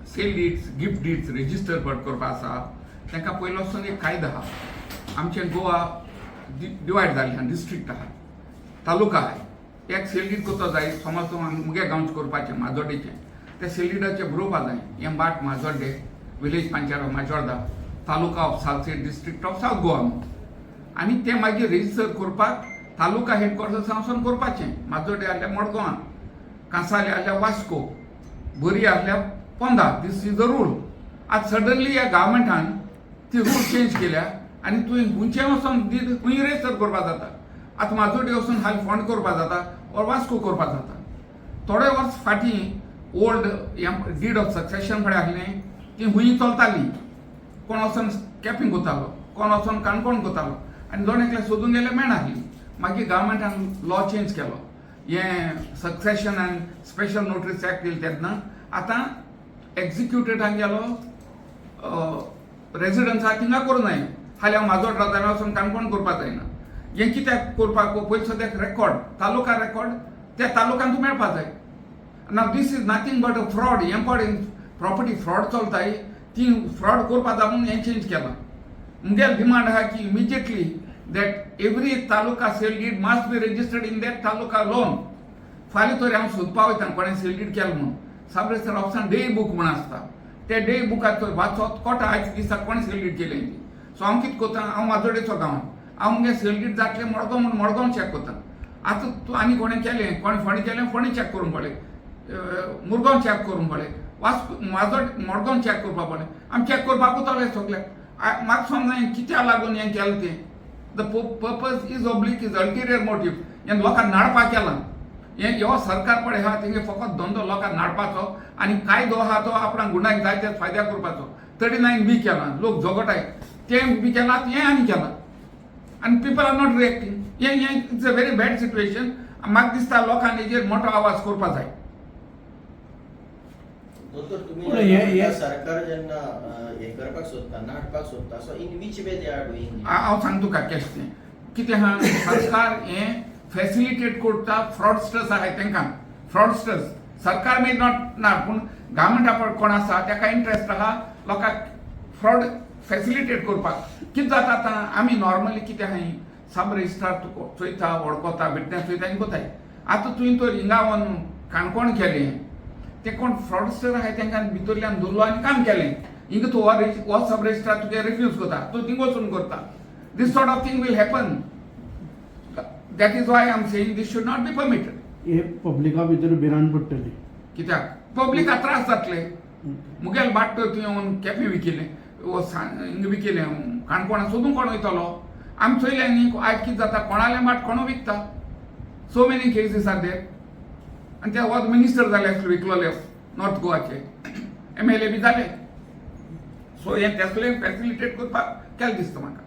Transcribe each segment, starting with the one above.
Sale deeds, gift deeds register करपा आसा, तांकां पयलो वचून एक कायदो आहा. आमचें गोवा डिवायड जाल्लें आहा, डिस्ट्रिक्ट आहा, तालुका आहा. एक सेल डीड करता जाय, समज तूं मुगे गांवचें करपाचें, माजोड्डेचें, त्या सेल डीडाचें बरोवपा जाय, हें भाट माजोड्डे, village panchayat of Majorda, taluka of Salcete, district of South Goa म्हणून. आनी तें मागीर रेजिस्टर करपाक तालुका हेडक्वॉर्टर्स वचून करपाचें. माजोड्डे आहल्यार मडगांवां, कांसावले आहल्यार वास्को, बोरी आहल्यार पोंदा. This is the rule. आतां सडनली ह्या गव्हर्मेंटान ती रूल चेंज केल्या आनी तुवें खुंयचें वचोन did खूंय रेजिस्टर करपा जाता. आतां माजोड्डे वचून हाली फोंड करपा जाता ऑर वास्को करपा जाता. थोडे वर्स फाटीं ओल्ड did of succession फुडें आसलें, ती हुंय चलताली. कोण वचोन केपें करतालो, कोण वचोन काणकोण करतालो आनी दोन एकले सोदून गेले मेळनासली. मागीर गव्हर्मेंटान लॉ चेंज केलो, हें Succession and Special Notaries Act येयलें तेन्ना. आतां एक्झिक्युटेड गेलो रेजिडन्स आहा थिंगा करूं जाय. हाल्यां हांव माजोड रावता, हांवें वचून काणकोण करपाक जायना. हें कित्याक करपाक? पयलीं सद्याक रेकॉर्ड, तालुका रेकॉर्ड त्या तालुक्यांत तूं मेळपा जाय. Now this is nothing but a fraud. हें पळय, प्रॉपर्टी फ्रॉड चलताय. ती फ्रॉड करपा जाय म्हणून हें चेंज केलां. मुगेल डिमांड आहा की immediately that every taluka sale deed must be registered in that taluka alone. फाल्यां तर हांव सोदपा वयता कोणें सेल डीड केलें म्हणून, सब रजिस्टर ऑफिसान डे बूक म्हूण आसता. ते डे बुकार तर वाचत कोटा आयज दिसा कोणें सेल डीड केलें ती. सो हांव कितें करता, हांव माजोडेचो गांवान, हांव मुगे सेल डीड जातलें मडगांव म्हूण मडगांव चॅक करता. आतां तूं आनी कोणें केलें, कोणें फोंडें केलें, फोंडें चॅक करूंक पडलें, मुरगांव चॅक करूंक पडलें, वास्को, माजोड, मडगांव चॅक करपाक पडलें. आमी चॅक करपाक वताले सगळे. म्हाका समजना हें कित्याक लागून हें केलें तें. The purpose is oblique, is ulterior motive. हें लोकांक नाडपाक केलां हें. ह्यो सरकार पळय आहा, तेंगे फकत धंदो लोकांक नाडपाचो आनी कायदो आहा तो आपणाक गुंडाक जाय ते फायद्या करपाचो. 39 बी केलां, लोक झगडटाय. तें बी केलां, हें आनी केलां आनी people are not reacting. हें हें it's a very bad situation. म्हाका दिसता लोकांनी हेजेर मोठो आवाज करपा जाय. दोतोर, तुम्ही पूण जेन्ना म्हणटा सरकार जेन्ना हें करपाक सोदता, नाडपाक सोदता, so in which way they are doing? हांव सांगता तुका केशें तें. कितें आहा, सरकार हें फॅसिलिटेट करता फ्रॉडस्टर्स आहाय तेंकां. फ्रॉडस्टर्स, सरकार मे not ना, पूण गव्हर्मेंटा पळय कोण आसा तेका इंट्रस्ट आहा लोकांक फ्रॉड फॅसिलिटेट करपाक. कितें जाता, आतां आमी नॉर्मली कितें आहाय, सब रजिस्ट्रार तुका चोयता, वळखता, विटनेस चोयता आनी कोताय. आतां तुवें तर हिंगा वचून काणकोण केलें, ते कोण फ्रॉडस्टर आहाय तेंकां भितरल्यान धरलो आनी काम केलें. हिंगा तूं हो सब रजिस्ट्रार तुगे रिफ्यूज करता, तूं थिंग वचून करता. This sort of thing will happen. That is why I am saying this should not be permitted. हे पब्लिका भितर भिरांत पडटली. कित्याक पब्लिका त्रास जातले. मुगेल भाट तुवें येवन केपें विकिलें, हिंगा विकिलें, काणकोणा सोदून कोण वयतलो? आमी चोयलें न्ही, आयज कितें जाता, कोणालें भाट कोणू विकता. So many cases are there. आनी ते वत मिनिस्टर जाले आसले विकलोले, नॉर्थ गोवाचे एमएलए बी जाले. सो हें तेसलें फॅसिलिटेट करपाक केलें दिसता म्हाका.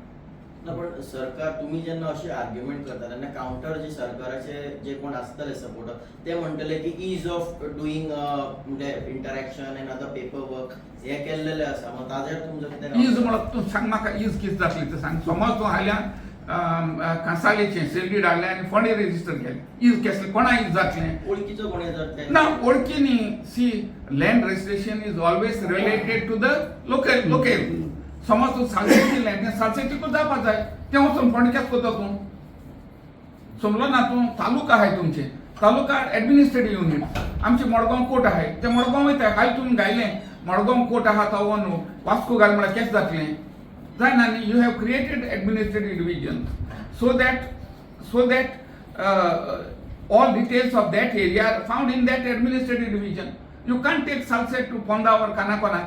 ना, पण सरकार, तुम्ही जेन्ना अशे आर्ग्युमेंट करता तेन्ना कावंटर जे सरकाराचे जे कोण आसतले सपोर्टर, ते म्हणटले की is of डुईंग म्हणजे interaction and other paper work हे केल्लेले आसा. मग ताजेर तुमचो कितें? Is म्हणत तूं सांग म्हाका, is कितें जातली तें सांग. समज तूं हाल्या कांसावलेचें सेल डीड हाडलें आनी फोंडे रेजिस्टर केलें, is केसलें? कोणा is जातलें? ओळखीचो कोणी जर ते ना, ओळखी न्ही. See, land registration is always related to the local local. समज तूं सालसेटी लँड, तें सालसेटीकूच जावपा जाय. तें वचून फोंडे केस करता तूं? समजलो ना तूं? तालुका आहाय तुमचें, तालुका एडमिनिस्ट्रेटीव युनिट. आमचे मडगांव कोर्ट आहाय, ते मडगांव वयता. हाल तुमी घायलें मडगांव कोर्ट आहा तो न्हू, वास्को घाल म्हळ्यार केस जातलें? जायना न्ही. You have created administrative division so that all details of that area are found in that administrative division. You can't take Salcete to Ponda or Canacona.